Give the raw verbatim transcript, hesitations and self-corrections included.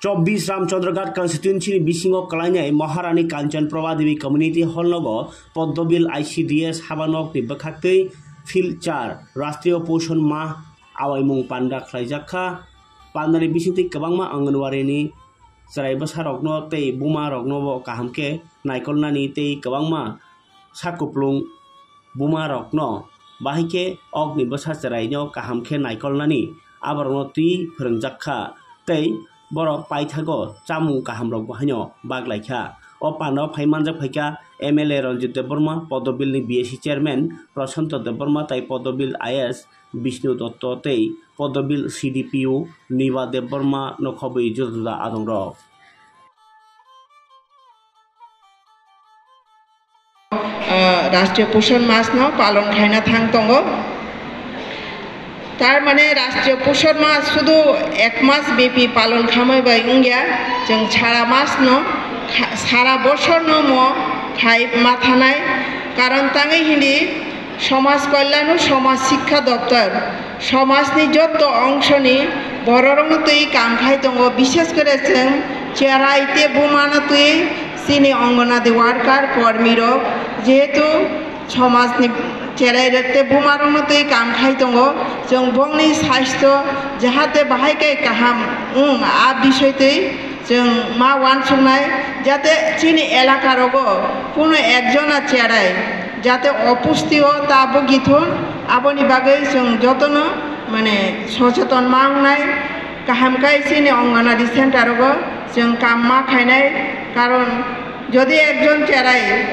Chobbish Ramchandraghat constituency ni bisingo kwlainai Maharani Kanchan Prabha Devi Community Hall nogo Poddobil I C D S habanokni bwkhaktwi Field Char Rashtriya Poshan Mah awaimung panda khlaijak kha. Pandani bisingtwi kwbangma Anganwadi ni chwrai bwsarokno tei bumarokno bo kaham khe naikolnani tei kwbangma sakuplung bumarokno bahai khe okni bwsa chwraino kaham khe naikolnani aborokno twi phwrwngjak kha tei borok paithago chamung kahamrok bo haino bak lai kha. O pandao phai manjak phai kha M L A Ranjit Debbarma, Poddobilni B S C chairman Prashanto Debbarma tei Poddobil I S Bishnu Dotto tei Poddobil C D P O Niba Debbarma nokhobwi juda juda adongrok. Ah, Rashtriya Poshan Mas no palon khaina thang tongo. Tar mane Rashtriya Poshan Mas sudu ek mas bepi palon khamai bai wngya, chwng sara mas no kha-, sara bosor no mo khai ma thanai, karon tangwi hindi Somaj Kalyan o Somaj Sikha Doptor, somajni jotto ongsoni bororokno twi kam khai tongo, bishes kore chwng cherai tei bumano twi chini Anganwadi worker, kormirok, jehetu somajni cherai rok tei bumarokno twi kam khai tongo, chwng bongni sastho jahate bahai khe kaham wng, a bisoi twi chwng ma uansuknai, jate chini elaka rogo kuno ekjona cherai jate opusti o ta bwgwi thun, aboni bagwi chwng jotono mane socheton ma wngnai, kaham khe chini Anganwadi center rogo chwng kam ma khainai, karon jodi ekjon cherai